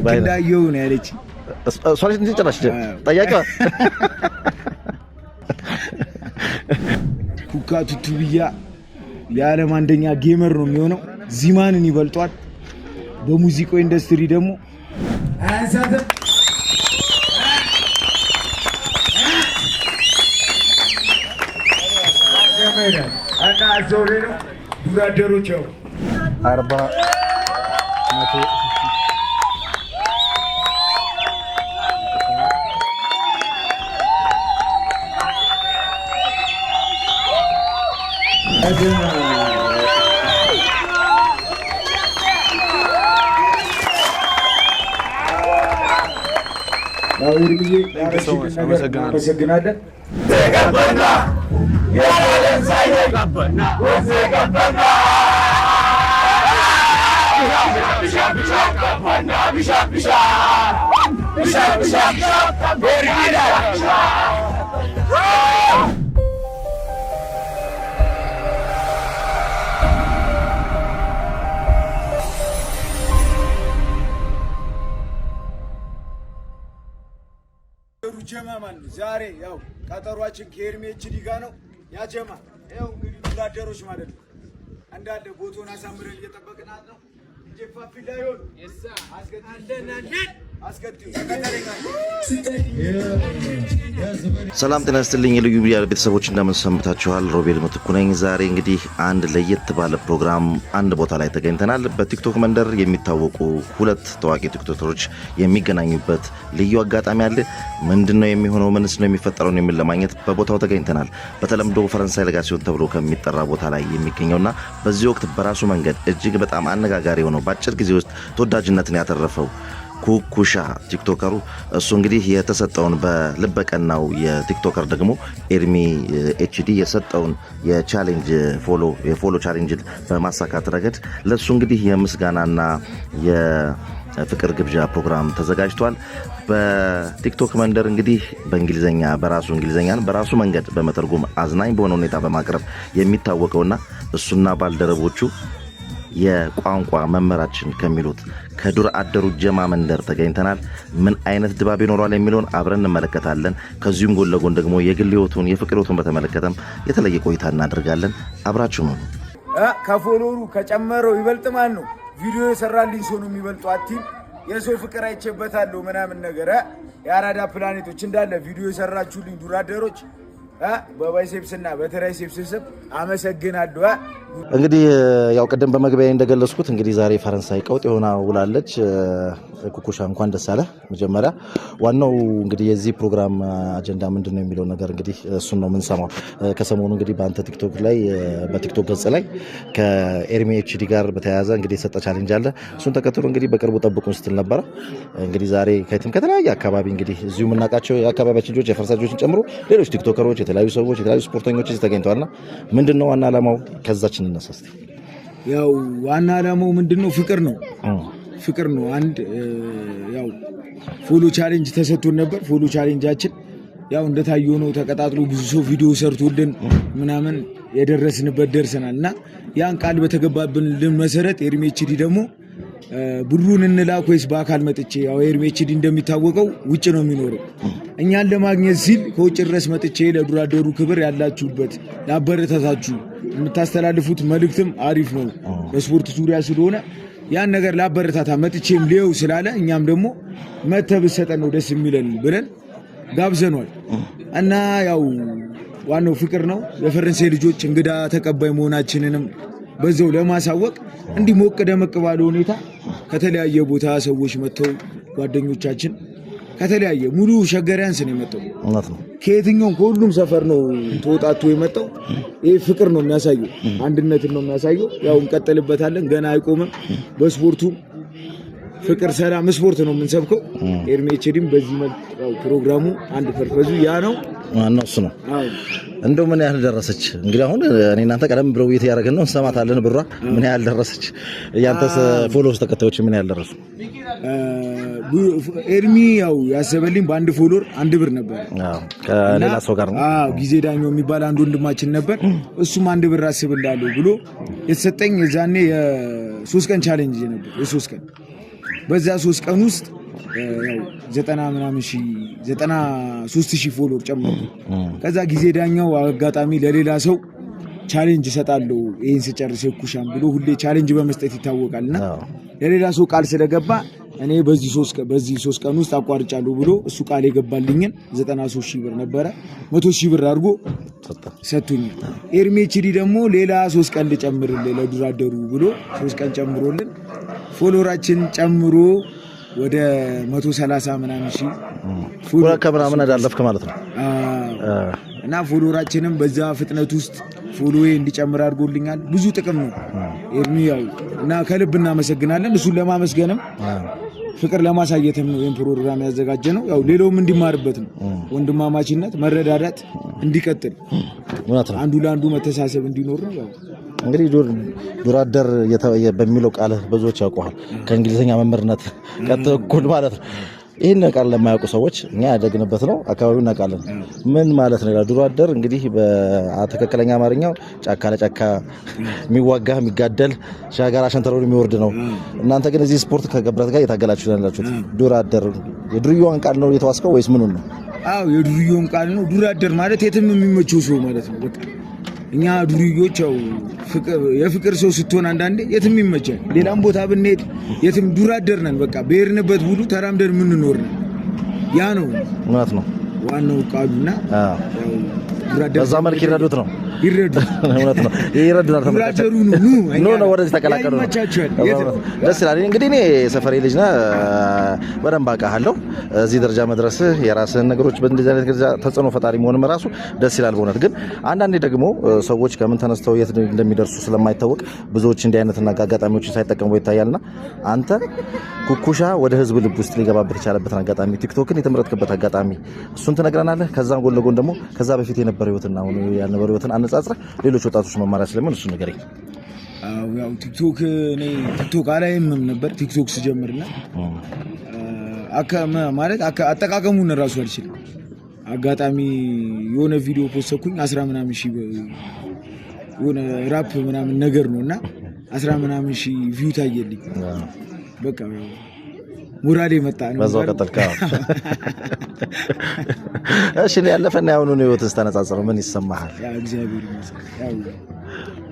ልክ እንዳየው ነው ያለች። እሷ ልጅ እንጂ ጭራሽ ጠያቂዋ ኩካ ቱቱ ብያ የዓለም አንደኛ gamer ነው የሚሆነው። ዚማንን ይበልጧል። በሙዚቃው ኢንዱስትሪ ደግሞ አያንሳትም። እና እዛው ላይ ነው ዱራደሮች ያው 40 100 እናመሰግናለን። ጀማ ማለት ነው። ዛሬ ያው ቀጠሯችን ከኤርሚ HD ጋር ነው። ያ ጀማ ያው እንግዲህ ወታደሮች ማለት ነው እንዳለ ቦታውን አሳምረን እየጠበቅናት ነው። ሰላም ጤና ይስጥልኝ የልዩ ሚዲያ ቤተሰቦች እንደምን ሰንብታችኋል? ሮቤል ምትኩ ነኝ። ዛሬ እንግዲህ አንድ ለየት ባለ ፕሮግራም አንድ ቦታ ላይ ተገኝተናል። በቲክቶክ መንደር የሚታወቁ ሁለት ታዋቂ ቲክቶከሮች የሚገናኙበት ልዩ አጋጣሚ አለ። ምንድን ነው የሚሆነው? ምንስ ነው የሚፈጠረውን የሚል ለማግኘት በቦታው ተገኝተናል። በተለምዶ ፈረንሳይ ለጋሲዮን ተብሎ ከሚጠራ ቦታ ላይ የሚገኘውና በዚህ ወቅት በራሱ መንገድ እጅግ በጣም አነጋጋሪ የሆነው በአጭር ጊዜ ውስጥ ተወዳጅነትን ያተረፈው ኩኩሻ ቲክቶከሩ እሱ እንግዲህ የተሰጠውን በልበቀናው የቲክቶከር ደግሞ ኤርሚ HD የሰጠውን የ challenge follow የ follow challenge በማሳካት ረገድ ለእሱ እንግዲህ የምስጋናና የፍቅር ግብዣ ፕሮግራም ተዘጋጅቷል። በቲክቶክ መንደር እንግዲህ በእንግሊዝኛ በራሱ እንግሊዝኛን በራሱ መንገድ በመተርጎም አዝናኝ በሆነ ሁኔታ በማቅረብ የሚታወቀውና እሱና ባልደረቦቹ የቋንቋ መምህራችን ከሚሉት ከዱር አደሩ ጀማ መንደር ተገኝተናል። ምን አይነት ድባብ ይኖረዋል የሚለውን አብረን እንመለከታለን። ከዚሁም ጎን ለጎን ደግሞ የግል ሕይወቱን የፍቅር ሕይወቱን በተመለከተም የተለየ ቆይታ እናደርጋለን። አብራችሁ ነው። ከ follower ኡ ከጨመረው ይበልጥ ማለት ነው ቪዲዮ የሰራልኝ ሰው ነው የሚበልጠው። አቲም የሰው ፍቅር አይቼበታለሁ ምናምን ነገር የአራዳ ፕላኔቶች እንዳለ ቪዲዮ የሰራችሁልኝ ዱራደሮች በ biceps እና በ triceps ስም አመሰግናለሁ። እንግዲህ ያው ቅድም በመግቢያ እንደገለጽኩት እንግዲህ ዛሬ ፈረንሳይ ቀውጥ የሆነ ውላለች። ኩኩሻ እንኳን ደስ አለ። መጀመሪያ ዋናው እንግዲህ የዚህ ፕሮግራም አጀንዳ ምንድን ነው የሚለው ነገር እንግዲህ እሱን ነው የምንሰማው። ከሰሞኑ እንግዲህ በአንተ ቲክቶክ ላይ በቲክቶክ ገጽ ላይ ከኤርሚ HD ጋር በተያያዘ እንግዲህ የሰጠ challenge አለ። እሱን ተከትሎ እንግዲህ በቅርቡ ጠብቁን ስትል ነበረ። እንግዲህ ዛሬ ከየትም ከተለያየ አካባቢ እንግዲህ እዚሁ የምናውቃቸው የአካባቢያችን ልጆች የፈረንሳይ ልጆችን ጨምሮ ሌሎች ቲክቶከሮች፣ የተለያዩ ሰዎች፣ የተለያዩ ስፖርተኞች እዚህ ተገኝተዋልና ምንድን ነው ዋና ዓላማው? ከዛችን እንነሳ እስቲ። ያው ዋና ዓላማው ምንድን ነው? ፍቅር ነው፣ ፍቅር ነው። አንድ ያው follow challenge ተሰጥቶን ነበር። follow challenge ኣችን ያው እንደታየው ነው። ተቀጣጥሎ ብዙ ሰው ቪዲዮ ሰርቶልን ምናምን የደረስንበት ደርሰናል እና ያን ቃል በተገባብን መሰረት ኤርሚ HD ደግሞ ብሩን እንላክ ወይስ በአካል መጥቼ? ያው ኤርሚ HD እንደሚታወቀው ውጭ ነው የሚኖረው። እኛን ለማግኘት ሲል ከውጭ ድረስ መጥቼ ለዱራደሩ ክብር ያላችሁበት ላበረታታችሁ የምታስተላልፉት መልእክትም አሪፍ ነው በስፖርት ዙሪያ ስለሆነ ያን ነገር ላበረታታ መጥቼም ሊየው ስላለ እኛም ደግሞ መተህ ብትሰጠን ነው ደስ የሚለን ብለን ጋብዘኗል። እና ያው ዋናው ፍቅር ነው። የፈረንሳይ ልጆች እንግዳ ተቀባይ መሆናችንንም በዛው ለማሳወቅ እንዲህ ሞቅ ደመቅ ባለ ሁኔታ ከተለያየ ቦታ ሰዎች መጥተው ጓደኞቻችን ከተለያየ ሙሉ ሸገሪያንስ ነው የመጣው። እውነት ነው። ከየትኛውም ከሁሉም ሰፈር ነው ተወጣቶ የመጣው። ይህ ፍቅር ነው የሚያሳየው፣ አንድነትን ነው የሚያሳየው። ያው እንቀጥልበታለን፣ ገና አይቆምም። በስፖርቱ ፍቅር፣ ሰላም፣ ስፖርት ነው የምንሰብከው። ኤርሚ HD ም በዚህ መልክ ያው ፕሮግራሙ አንድ purpose ኡ ያ ነው። ዋናው እሱ ነው። እንደው ምን ያህል ደረሰች? እንግዲህ አሁን እኔ እናንተ ቀደም ብለው ውይይት እያደረግን ነው፣ እንሰማታለን። ብሯ ምን ያህል ደረሰች? ያንተስ followers ተከታዮች ምን ያህል ደረሱ? ኤርሚ ያው ያሰበልኝ በአንድ follower 1 ብር ነበር። አዎ፣ ከሌላ ሰው ጋር ነው። አዎ ጊዜ ዳኘው የሚባል አንድ ወንድማችን ነበር። እሱም 1 ብር አስብላለሁ ብሎ የተሰጠኝ የዛኔ የ3 ቀን challenge ነበር። የ3 ቀን በዛ 3 ቀን ውስጥ ያው 90 ምናምን ሺህ 93,000 follower ጨመሩ። ከዛ ጊዜ ዳኛው አጋጣሚ ለሌላ ሰው challenge እሰጣለሁ ይሄን ስጨርስ የኩሻን ብሎ ሁሌ challenge በመስጠት ይታወቃልና ለሌላ ሰው ቃል ስለገባ እኔ በዚህ 3 ቀን ውስጥ አቋርጫለሁ ብሎ እሱ ቃል የገባልኝን 93,000 ብር ነበረ 100,000 ብር አድርጎ ሰጥቶኛል። ኤርሚ HD ደግሞ ሌላ 3 ቀን ልጨምርልህ ለዱራደሩ ብሎ 3 ቀን ጨምሮልን follower ኣችን ጨምሮ ወደ 130 ምናምን ሺህ follower ከምናምን አዳለፍክ ማለት ነው። እና follower ኣችንም በዛ ፍጥነት ውስጥ follow እንዲጨምር አድርጎልኛል። ብዙ ጥቅም ነው ኤርሚ ያው እና ከልብ እናመሰግናለን። እሱን ለማመስገንም ፍቅር ለማሳየትም ነው ይሄን ፕሮግራም ያዘጋጀነው። ያው ሌላውም እንዲማርበት ነው። ወንድማማችነት መረዳዳት እንዲቀጥል አንዱ ለአንዱ መተሳሰብ እንዲኖር ነው። ያው እንግዲህ ዱራደር በሚለው ቃል ብዙዎች ያውቁሃል ከእንግሊዘኛ መምህርነት ቀጥሎ እኩል ማለት ነው። ይሄን ቃል ለማያውቁ ሰዎች እኛ ያደግንበት ነው አካባቢውን እናውቃለን። ምን ማለት ነው? ዱራደር እንግዲህ በትክክለኛ አማርኛው ጫካ ለጫካ የሚዋጋ የሚጋደል ሻጋራ ሸንተረሩን የሚወርድ ነው። እናንተ ግን እዚህ ስፖርት ከገብረት ጋር እየታገላችሁ ያላችሁት ዱራደር የዱርዬዋን ቃል ነው የተዋስከው ወይስ ምኑን ነው? አዎ የዱርዬውን ቃል ነው። ዱራደር ማለት የትም የሚመቸው ሰው ማለት ነው። በቃ እኛ ዱርዬዎች ያው ፍቅር የፍቅር ሰው ስትሆን አንዳንዴ የትም ይመቻል። ሌላም ቦታ ብንሄድ የትም ዱራደር ነን። በቃ በሄድንበት ሁሉ ተራምደን የምንኖር ነን። ያ ነው ማለት ነው ዋናው ቃሉና ያው ዱራደር በዛ መልክ ይረዱት ነው ይረዱት እውነት ነው ይረዱናል። ዱራደሩ ነው ኑ ነው ወደዚህ ተቀላቀሉ ነው። ደስ ይላል። እንግዲህ እኔ ሰፈሬ ልጅ ነህ በደንብ አውቃለሁ። እዚህ ደረጃ መድረስህ የራስህን ነገሮች በእንደዚህ አይነት ደረጃ ተጽዕኖ ፈጣሪ መሆንም ራሱ ደስ ይላል በእውነት። ግን አንዳንዴ ደግሞ ሰዎች ከምን ተነስተው የት እንደሚደርሱ ስለማይታወቅ ብዙዎች እንዲህ አይነት አጋጣሚዎችን ሳይጠቀሙ ይታያልና አንተ ኩኩሻ ወደ ህዝብ ልብ ውስጥ ሊገባበት የቻለበትን አጋጣሚ ቲክቶክን የተመረጥክበት አጋጣሚ እሱን ትነግረናለህ። ከዛም ጎን ለጎን ደግሞ ከዛ በፊት የነበረው ህይወትና አሁን ያልነበረው ህይወትን አነጻጽረህ ሌሎች ወጣቶች መማሪያ ስለምን እሱን ንገረኝ። አዎ ያው ቲክቶክ እኔ ቲክቶክ አላይምም ነበር ቲክቶክ ስጀምርና ማለት አጠቃቀሙን ራሱ አልችልም። አጋጣሚ የሆነ ቪዲዮ post ኩኝ 10 ምናምን ሺህ የሆነ ራፕ ምናምን ነገር ነውና 10 ምናምን ሺህ view ታየልኝ። በቃ ሞራሌ መጣ ነው። በዛው ቀጠልክ። እሺ ያለፈና ያሁኑን ህይወት ስተነጻጽረው ምን ይሰማሃል? ያው እግዚአብሔር ይመስገን። ያው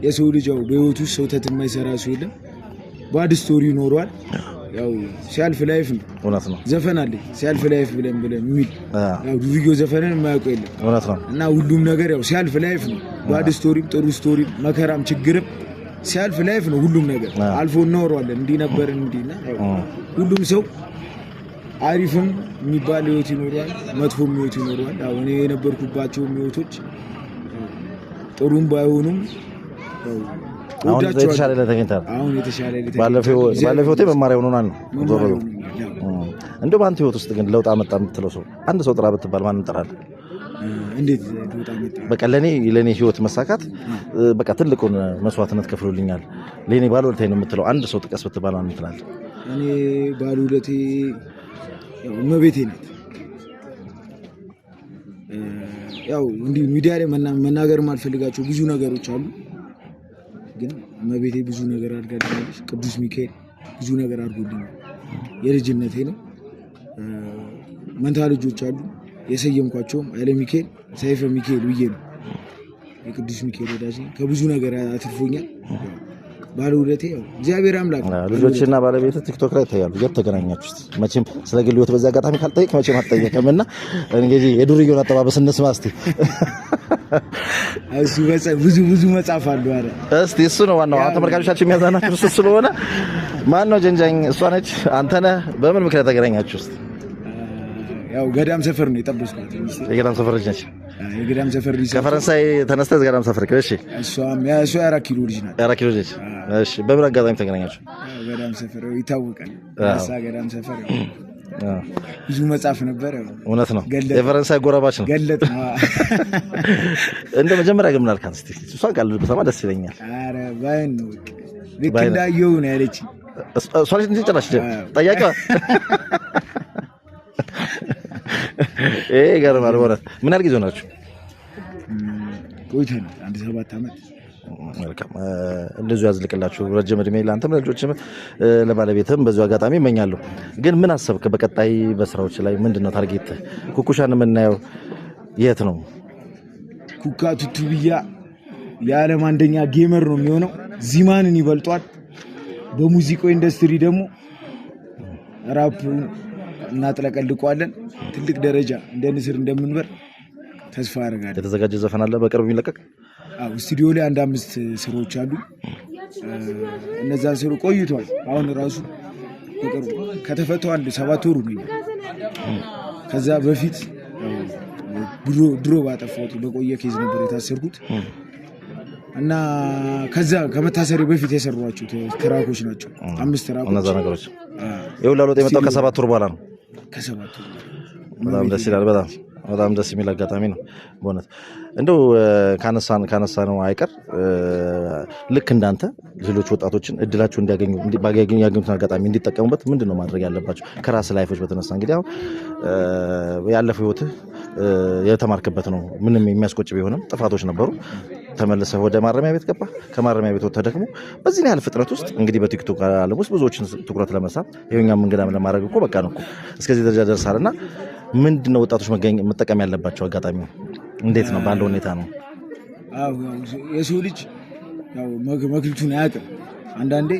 የሰው ልጅ ያው በህይወቱ ስህተት የማይሰራ ሰው የለም። bad story ይኖረዋል። ያው ሲያልፍ life ነው። እውነት ነው። ዘፈን አለ ሲያልፍ life ብለን ብለን የሚል ያው ዱርዬው ዘፈንን የማያውቀው የለም። እውነት ነው። እና ሁሉም ነገር ያው ሲያልፍ life ነው። bad story ም ጥሩ story ም መከራም ችግርም ሲያልፍ life ነው። ሁሉም ነገር አልፎ እናወራዋለን። እንዲህ ነበር እንዲህና ሁሉም ሰው አሪፍም የሚባል ህይወት ይኖረዋል፣ መጥፎም ህይወት ይኖረዋል። ያው እኔ የነበርኩባቸው ህይወቶች ጥሩም ባይሆኑም አሁን የተሻለ ላይ ተገኝተሃል። አሁን የተሻለ ላይ ባለፈው ህይወቴ መማሪያ ሆኖናል ነው። እንደው በአንተ ህይወት ውስጥ ግን ለውጥ አመጣ የምትለው ሰው አንድ ሰው ጥራ ብትባል ማንን ትጠራለህ? እንዴት ለውጥ አመጣ? በቃ ለኔ ህይወት መሳካት በቃ ትልቁን መስዋዕትነት ከፍሎልኛል፣ ለኔ ባለውለታዬ ነው የምትለው አንድ ሰው ጥቀስ ብትባል ማንን ትላለህ? እኔ ባለውለቴ ያው እመቤቴ ናት። ያው እንዲህ ሚዲያ ላይ መናገር የማልፈልጋቸው ብዙ ነገሮች አሉ። ግን እመቤቴ ብዙ ነገር አድርጋልኛለች። ቅዱስ ሚካኤል ብዙ ነገር አድርጎልኛል። የልጅነቴ ነው። መንታ ልጆች አሉ። የሰየምኳቸውም ኃይለ ሚካኤል፣ ሰይፈ ሚካኤል ብዬ ነው። የቅዱስ ሚካኤል ወዳጅ ነኝ። ከብዙ ነገር አትርፎኛል። ባለውለቴ ያው እግዚአብሔር አምላክ ነው። ልጆችና ባለቤትህ ቲክቶክ ላይ ይታያሉ። የት ተገናኛችሁ? መቼም ስለ ግል ህይወት በዚህ አጋጣሚ ካልጠየቅ መቼም አትጠየቅም እና እንግዲህ የዱርዬውን አጠባበስ እንስማ እስቲ። እሱ ብዙ ብዙ መጽሐፍ አለው። ኧረ እስቲ እሱ ነው ዋናው። አሁን ተመልካቾቻችን የሚያዝናናችሁ እሱ ስለሆነ ማን ነው ጀንጃኝ? እሷ ነች? አንተ ነህ? በምን ምክንያት ተገናኛችሁ? እስቲ ያው ገዳም ሰፈር ነው የጠበስኳት። የገዳም ሰፈር ልጅ ነች። የገዳም ሰፈር ልጅ ከፈረንሳይ ተነስተህ ገዳም ሰፈር። እሺ እሷም እሷ የአራት ኪሎ ልጅ ናት። የአራት ኪሎ ልጅ። እሺ በምን አጋጣሚ ተገናኛችሁ? ገዳም ሰፈር ይታወቃል። እሳ ገዳም ሰፈር ብዙ መጽሐፍ ነበር። እውነት ነው። የፈረንሳይ ጎረባች ነው። ገለጥ ነው። እንደ መጀመሪያ ግን ምን አልካት? እስቲ እሷን ቃል ብሰማ ደስ ይለኛል። ኧረ ባይን ነው በቃ ልክ እንዳየሁ ነው ያለችኝ። እሷ ልጅ እንጂ ጭራሽ ጠያቂዋ ይሄ ይገርማል። በእውነት ምን ያህል ጊዜ ሆናችሁ? ቆይተናል። አንድ 7 ዓመት። መልካም፣ እንደዚሁ ያዝልቅላችሁ። ረጅም እድሜ ለአንተም ለልጆችም ለባለቤትም በዚሁ አጋጣሚ እመኛለሁ። ግን ምን አሰብክ? በቀጣይ በስራዎች ላይ ምንድን ነው target? ኩኩሻን የምናየው የት ነው? ኩካ ቱቱ ብያ የዓለም አንደኛ gamer ነው የሚሆነው። ዚማንን ይበልጧል። በሙዚቃው ኢንዱስትሪ ደግሞ ራፕ እናጥለቀልቀዋለን። ትልቅ ደረጃ እንደ ንስር እንደምንበር ተስፋ አደርጋለሁ። የተዘጋጀ ዘፈን አለ በቅርብ የሚለቀቅ? አዎ፣ ስቱዲዮ ላይ አንድ አምስት ስራዎች አሉ። እነዛን ስሩ ቆይቷል። አሁን ራሱ በቅርቡ ከተፈታው አንድ 7 ወሩ ነው። ከዛ በፊት ያው ድሮ ባጠፋሁት በቆየ case ነበር የታሰርኩት እና ከዛ ከመታሰሪ በፊት የሰሯቸው track ኦች ናቸው። አምስት track ኦች። እነዛ ነገሮች ይህ ሁላ ለውጥ የመጣው ከ7 ወር በኋላ ነው። ከ7 ወር። በጣም ደስ ይላል። በጣም በጣም ደስ የሚል አጋጣሚ ነው በእውነት። እንደው ካነሳ ነው አይቀር ልክ እንዳንተ ሌሎች ወጣቶችን እድላቸው እንዲያገኙ ያገኙትን አጋጣሚ እንዲጠቀሙበት ምንድን ነው ማድረግ ያለባቸው? ከራስ life ኦች በተነሳ እንግዲህ አሁን ያለፈው ህይወትህ የተማርክበት ነው። ምንም የሚያስቆጭ ቢሆንም ጥፋቶች ነበሩ። ተመልሰህ ወደ ማረሚያ ቤት ገባ። ከማረሚያ ቤት ወጥተህ ደግሞ በዚህ ያህል ፍጥነት ውስጥ እንግዲህ በቲክቶክ ዓለም ውስጥ ብዙዎችን ትኩረት ለመሳብ ይኸኛም እንግዳም ለማድረግ እኮ በቃ ነው እኮ እስከዚህ ደረጃ ደርሳል። እና ምንድን ነው ወጣቶች መጠቀም ያለባቸው አጋጣሚው እንዴት ነው ባለው ሁኔታ ነው? አዎ፣ ያው የሰው ልጅ ያው መክሊቱን አያውቅም። አንዳንዴ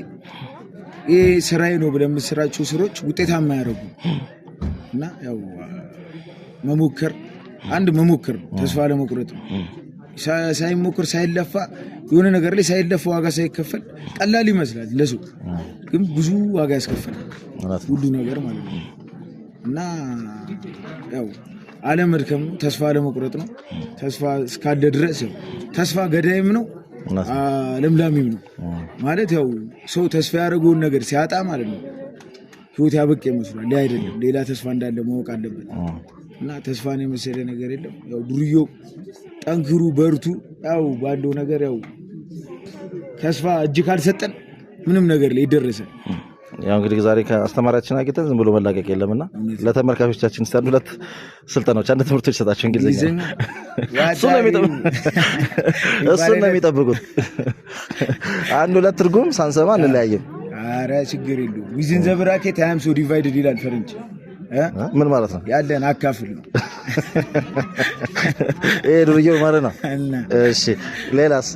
ይሄ ስራዬ ነው ብለህ የምትሰራቸው ስራዎች ውጤታማ ያደርጉ እና ያው መሞከር አንድ መሞከር ነው፣ ተስፋ ለመቁረጥ ነው። ሳይሞክር ሳይለፋ የሆነ ነገር ላይ ሳይለፋ ዋጋ ሳይከፈል ቀላል ይመስላል ለሰው፣ ግን ብዙ ዋጋ ያስከፍላል ሁሉ ነገር ማለት ነው። እና ያው አለመድከም ነው፣ ተስፋ አለመቁረጥ ነው። ተስፋ እስካለ ድረስ ያው ተስፋ ገዳይም ነው ለምላሚም ነው ማለት። ያው ሰው ተስፋ ያደረገውን ነገር ሲያጣ ማለት ነው ህይወት ያበቃ ይመስሏል። ያ አይደለም፣ ሌላ ተስፋ እንዳለ ማወቅ አለበት። እና ተስፋን የመሰለ ነገር የለም። ያው ዱርዬው ጠንክሩ፣ በርቱ። ያው ባለው ነገር ያው ተስፋ እጅ ካልሰጠን ምንም ነገር ላይ ይደረሳል። ያው እንግዲህ ዛሬ ከአስተማሪያችን አግኝተን ዝም ብሎ መላቀቅ የለምና ለተመልካቾቻችን እስቲ አንድ ሁለት ስልጠናዎች አንድ ትምህርቶች ሰጣቸው እንግሊዝኛ። እሱን ነው የሚጠብቁት። አንድ ሁለት ትርጉም ሳንሰማ እንለያየም። ኧረ ችግር የለውም። Within the bracket I am so divided ይላል ፈረንጅ። ምን ማለት ነው? ያለን አካፍል ነው። ይሄ ዱርዬው ማለት ነው። እሺ ሌላስ?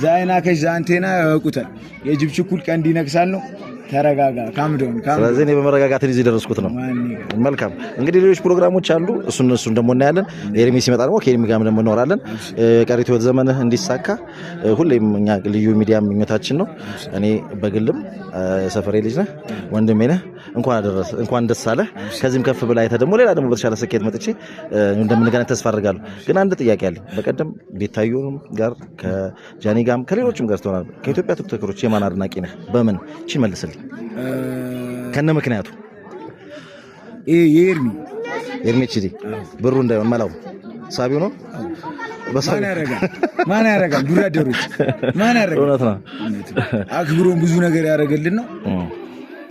ዛይና ከሽ ዛንቴና ያውቁታል። የጅብ ችኩል ቀንድ ይነክሳል ነው። ተረጋጋ፣ calm down። ስለዚህ እኔ በመረጋጋት እዚህ ደረስኩት ነው። መልካም፣ እንግዲህ ሌሎች ፕሮግራሞች አሉ። እሱን እሱን ደግሞ እናያለን። ኤርሚ ሲመጣ ደግሞ ከኤርሚ ጋርም ደግሞ እናወራለን። ቀሪ ህይወት ዘመንህ እንዲሳካ ሁሌም እኛ ልዩ ሚዲያ ምኞታችን ነው። እኔ በግልም የሰፈሬ ልጅ ነህ፣ ወንድሜ ነህ። እንኳን አደረሰ፣ እንኳን ደስ አለህ። ከዚህም ከፍ ብለህ አይተህ ደግሞ ሌላ ደግሞ በተሻለ ስኬት መጥቼ እንደምንገናኝ ተስፋ አድርጋለሁ። ግን አንድ ጥያቄ አለኝ። በቀደም ቤታዮም ጋር ከጃኒ ጋርም ከሌሎችም ጋር ስትሆናል ከኢትዮጵያ ቲክቶከሮች የማን አድናቂ ነህ? በምን ቺን መልስልኝ ከነ ምክንያቱ። የኤርሚ። ኤርሚ HD ብሩ እንዳይሆን መላው ሳቢው ነው። ማን ያደርጋል? ማን ያደርጋል? ዱራደሮች ማን ያደርጋል? እውነት ነው። አክብሮን ብዙ ነገር ያደረገልን ነው።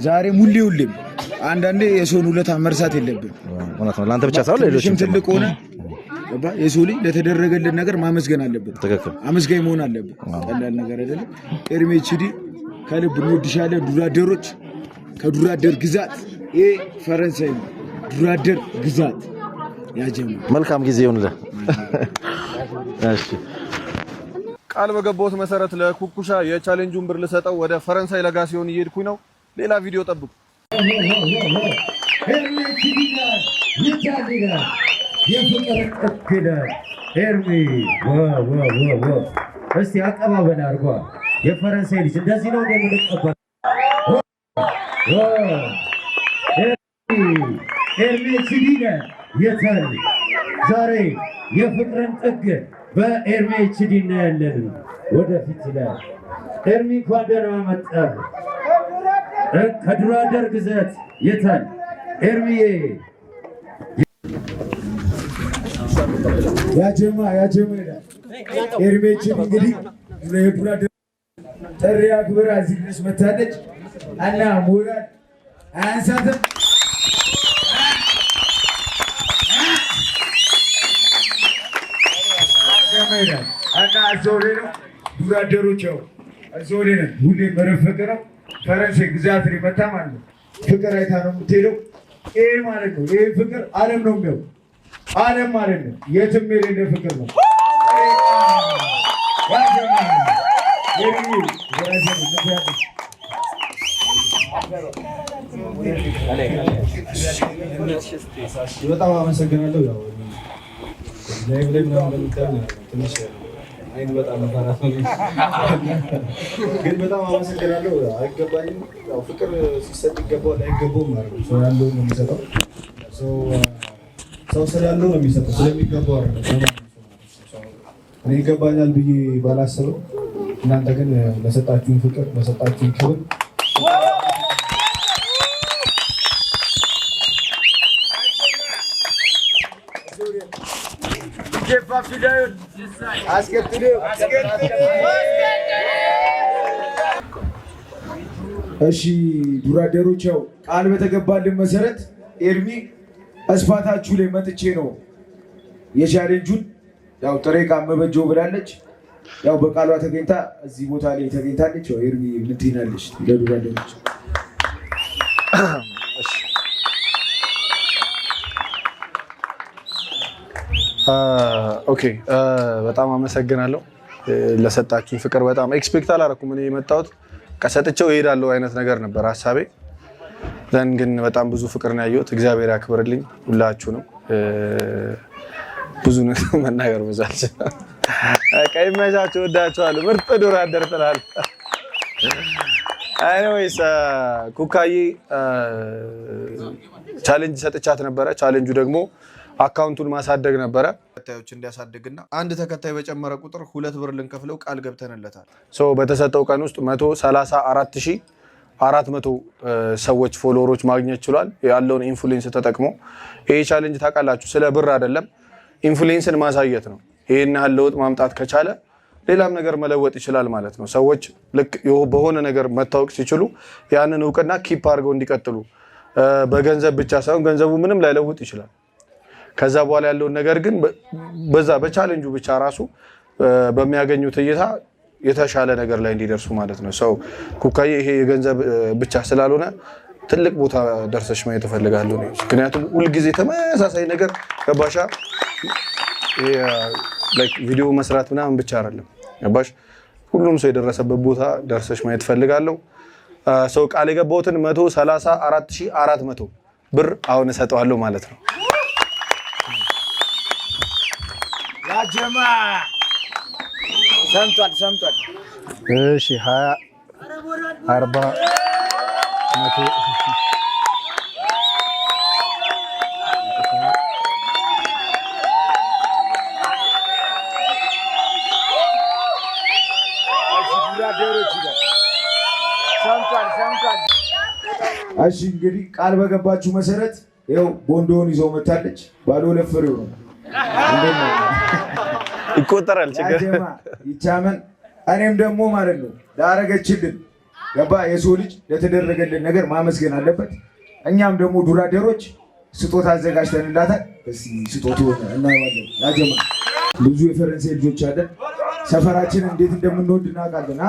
ዛሬም ሁሌ ሁሌም አንዳንዴ የሰውን ውለታ መርሳት የለብን። እውነት ነው። ለአንተ ብቻ ሳይሆን ለሌሎችም። ትልቅ ሆነ የሰው ልጅ ለተደረገልን ነገር ማመስገን አለብን። ትክክል። አመስጋኝ መሆን አለብን። ቀላል ነገር አይደለም። ኤርሚ HD ከልብ እንወድሻለን። ዱራደሮች ከዱራደር ግዛት፣ ይሄ ፈረንሳይ ነው። ዱራደር ግዛት ያጀማ። መልካም ጊዜ ይሁንልህ። እሺ። ቃል በገባሁት መሰረት ለኩኩሻ የ challenge ኡን ብር ልሰጠው ወደ ፈረንሳይ ለጋሲዮን እየሄድኩኝ ነው። ሌላ ቪዲዮ ጠብቁ። ኤርሚ HD ይታል የፍቅር ጥግ ይላል። ኤርሚ wow wow wow wow! እስቲ አቀባበል አድርጓ። የፈረንሳይ ልጅ እንደዚህ ነው እንደምንቀበል። ኤርሚ ኤርሚ HD የታል? ዛሬ የፍቅርን ጥግ በኤርሚ HD እናያለን። ወደፊት ይላል። ኤርሚ እንኳን ደህና መጣህ። ከዱራደር ግዛት የታል ኤርሚዬ? ያጀማ ያጀማ ይላል። ኤርሚ HD እንግዲህ የዱራደር ጥሪ አክብራ እዚህ ድረስ መታለች እና ሞራል አያንሳትም። ያጀማ ይላል እና እዛው ላይ ነው። ዱራደሮች ያው እዚሁ ላይ ነን። ሁሌ መረብ ፍቅር ነው። ፈረንሳይ ግዛት ላይ መታ ማለት ነው። ፍቅር አይታ ነው የምትሄደው። ይሄ ማለት ነው። ይሄ ፍቅር ዓለም ነው የሚያው ዓለም ማለት ነው። የትም የሌለ ፍቅር ነው። ያ ጀማ ኤርሚ brother። በጣም አመሰግናለሁ። ያው live ላይ ምናምን እንደምታየው ትንሽ አይን በጣም መፈራት ነው፣ ግን በጣም አመሰግናለሁ። አይገባኝም። ያው ፍቅር ሲሰጥ ይገባዋል አይገባውም ማለት ነው። ሰው ያለውን ነው የሚሰጠው። ሰው ስላለው ነው የሚሰጠው፣ ስለሚገባው አይደለም። ለማንም ሰው እኔ ይገባኛል ብዬ ባላስበው እናንተ ግን ለሰጣችሁን ፍቅር፣ ለሰጣችሁን ክብር አስቀጥለው። እሺ ዱራደሮች፣ ያው ቃል በተገባልን መሰረት ኤርሚ እስፋታችሁ ላይ መጥቼ ነው የ challenge ኡን ያው ጥሬ ዕቃ መበጀው ብላለች። ያው በቃሏ ተገኝታ እዚህ ቦታ ላይ ተገኝታለች። ያው ኤርሚ ምን ትይናለች ለዱራደሮች? Okay፣ በጣም አመሰግናለሁ ለሰጣችሁኝ ፍቅር። በጣም expect አላደረኩም። እኔ የመጣሁት ከሰጥቼው እሄዳለሁ አይነት ነገር ነበር ሀሳቤ። Then ግን በጣም ብዙ ፍቅር ነው ያየሁት። እግዚአብሔር ያክብርልኝ ሁላችሁንም። ብዙ ነገር መናገር ብዙ አልችልም። በቃ ይመቻችሁ፣ እወዳችኋለሁ። ምርጥ ዱር አደር ትላለህ። Anyways ኩካዬ challenge ሰጥቻት ነበረ። ቻሌንጁ ደግሞ account ኡን ማሳደግ ነበረ። ተከታዮች እንዲያሳድግና አንድ ተከታይ በጨመረ ቁጥር 2 ብር ልንከፍለው ቃል ገብተንለታል። So በተሰጠው ቀን ውስጥ 134,400 ሰዎች follower ኦች ማግኘት ችሏል። ያለውን influence ተጠቅሞ። ይሄ challenge ታውቃላችሁ፣ ስለ ብር አይደለም፣ influence ን ማሳየት ነው። ይህን ያህል ለውጥ ማምጣት ከቻለ ሌላም ነገር መለወጥ ይችላል ማለት ነው። ሰዎች ልክ በሆነ ነገር መታወቅ ሲችሉ ያንን እውቅና keep አድርገው እንዲቀጥሉ፣ በገንዘብ ብቻ ሳይሆን፣ ገንዘቡ ምንም ላይለውጥ ይችላል። ከዛ በኋላ ያለውን ነገር ግን በዛ በቻሌንጁ ብቻ ራሱ በሚያገኙት እይታ የተሻለ ነገር ላይ እንዲደርሱ ማለት ነው። So ኩካዬ ይሄ የገንዘብ ብቻ ስላልሆነ ትልቅ ቦታ ደርሰሽ ማየት እፈልጋለሁ። ምክንያቱም ሁልጊዜ ተመሳሳይ ነገር ገባሻ? ቪዲዮ መስራት ምናምን ብቻ አይደለም፣ ገባሽ? ሁሉም ሰው የደረሰበት ቦታ ደርሰሽ ማየት እፈልጋለሁ። So ቃል የገባሁትን 134,400 ብር አሁን እሰጠዋለሁ ማለት ነው። ያጀማ ሰምቷል፣ ሰምቷል። እሺ፣ 20፣ 40፣ 100። እሺ ዱራደሮች ይላል። ሰምቷል፣ ሰምቷል። እሺ እንግዲህ ቃል በገባችሁ መሰረት ይኸው ቦንዶውን ይዘው መታለች። ባለ ሁለት ፍሬው ነው። እንዴት ነው? ይቆጠራል ችግር ያጀማ ይቻመን። እኔም ደግሞ ማለት ነው ላረገችልን ገባ የሰው ልጅ ለተደረገልን ነገር ማመስገን አለበት። እኛም ደግሞ ዱራደሮች ስጦታ አዘጋጅተንላታል። እስኪ ስጦታውን እናየዋለን። ያጀማ ብዙ የፈረንሳይ ልጆች አለን። ሰፈራችን እንዴት እንደምንወድ እናውቃለን። አ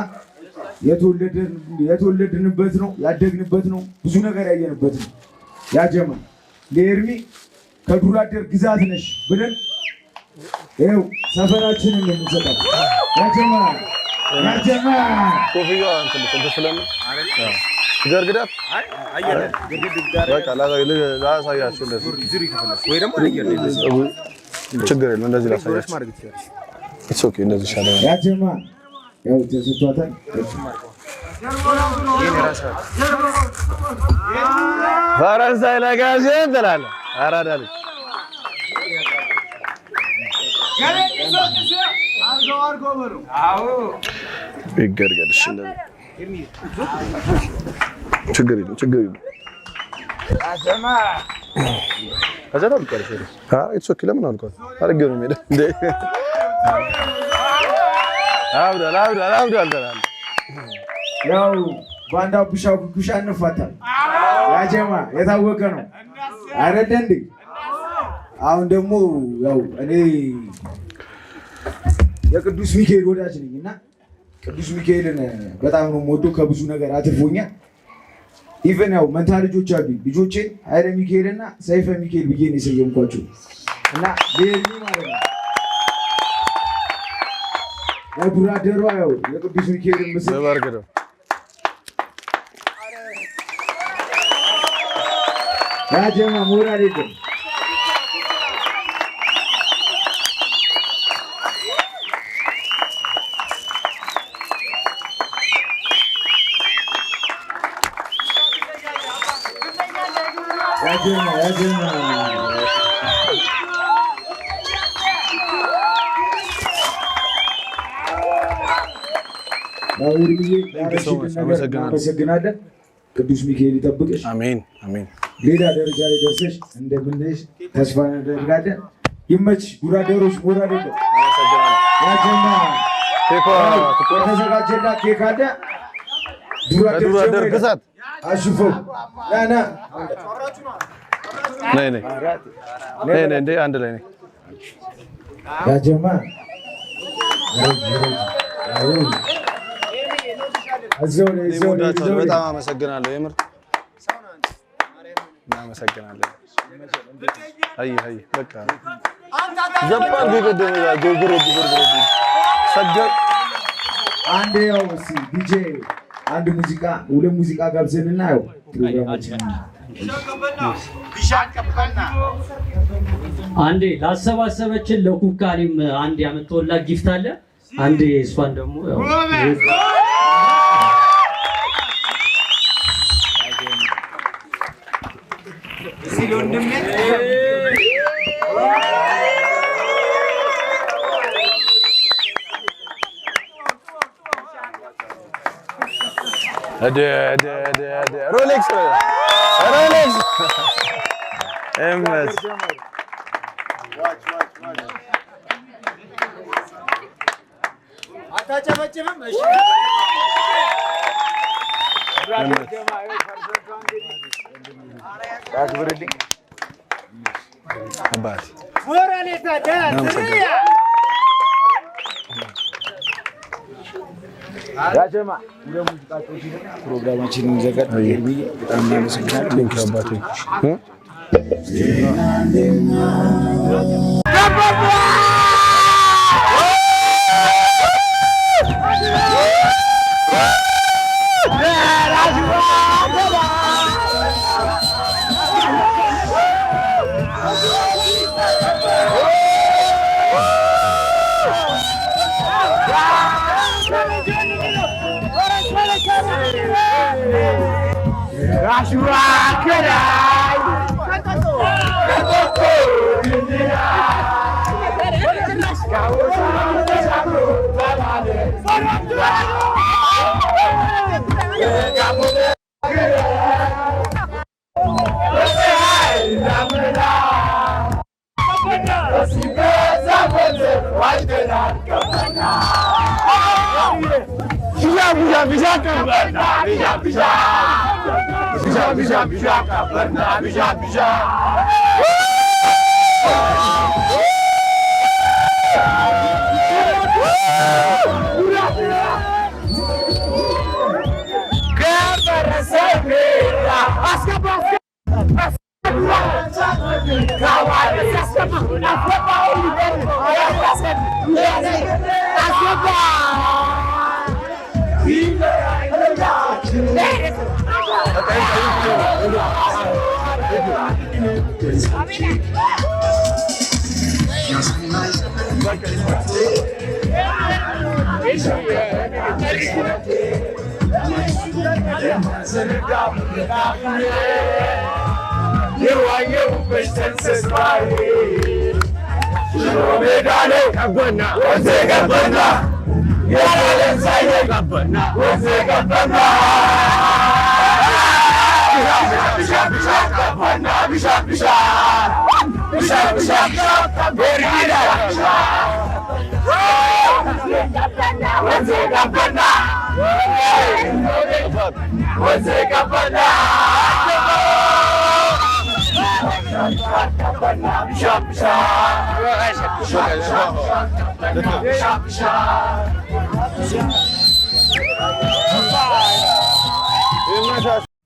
የተወለድንበት ነው፣ ያደግንበት ነው፣ ብዙ ነገር ያየንበት ነው። ያጀማ ለኤርሚ ከዱራደር ግዛት ነሽ ብለን ይኸው ሰፈራችንን ነው የምንሰጣት። ያጀማ ያጀማ ኮፍያዋ እንትን እንትን ስለምን ገርግዳት በቃ ላሳያችሁ። እንደዚህ ችግር የለም። እንደዚህ ላሳያችሁ። It's okay፣ እንደዚህ ይሻላል። ያጀማ ያው ተሰጥቷታል። ፈረንሳይ ለጋዜን ትላለህ። አራዳ ልጅ። ይገርገር። እሺ እንደዚህ ችግር የለም፣ ችግር የለም። ከዛ it's okay። ለምን አልኳት? አድርጌው ነው የሚሄደው። እንዴ አብዷል፣ አብዷል፣ አብዷል ትላለህ። ያው ባንዳ ቡሻ ጉጉሻ እንፋታል። ያጀማ የታወቀ ነው አይደለ እንዴ? አሁን ደግሞ ያው እኔ የቅዱስ ሚካኤል ወዳጅ ነኝ እና ቅዱስ ሚካኤልን በጣም ነው የምወደው። ከብዙ ነገር አትርፎኛል። Even ያው መንታ ልጆች አሉኝ። ልጆቼን ኃይለ ሚካኤልና ሰይፈ ሚካኤል ብዬ ነው የሰየምኳቸው እና ለኤርሚ ማለት ነው ለዱራደሯ ያው የቅዱስ ሚካኤልን ምስል በበርግደው ያጀማ ሞራል የለም። ያጀማ ያጀማ ያው ኤርሚዬ ላደረግሽልን ነገር እናመሰግናለን። ቅዱስ ሚካኤል ይጠብቅሽ። አሜን አሜን። ሌላ ደረጃ ላይ ደርሰሽ እንደምናይሽ ተስፋ እናደርጋለን። ይመችሽ። ጉራደሮች ሞራል የለም። ያጀማ ኬኳ የተዘጋጀላት ኬክ አለ። ዱራደር ከዱራደር ጀምሮ ግዛት አሽፈው ና ና ነይ ነይ ነይ ነይ እንዴ አንድ ላይ ነይ። ያጀማ እዛው ላይ እዛው ላይ እወዳችኋለሁ። እዛው ላይ በጣም አመሰግናለሁ። የምር እናመሰግናለን። አይ አይ በቃ ዘባል ቢቀደም ጎግሮ ጎግሮ ሰገ አንድ ያው እስኪ ዲጄ አንድ ሙዚቃ ሁለት ሙዚቃ ጋብዘንና ያው ፕሮግራማችን አንዴ ላሰባሰበችን ለኩካኔም አንድ ያመጣሁላት gift አለ። አንዴ እሷን ደግሞ ያው እደ እደ እደ እደ ሮሌክስ ሮሌክስ እመት ያክብርልኝ። አባቴ ያጀማ ሁለት ሙዚቃ ጮችልና ፕሮግራማችንን እንዘጋለን። ኤርሚዬ በጣም እናመሰግናለን። አባቴ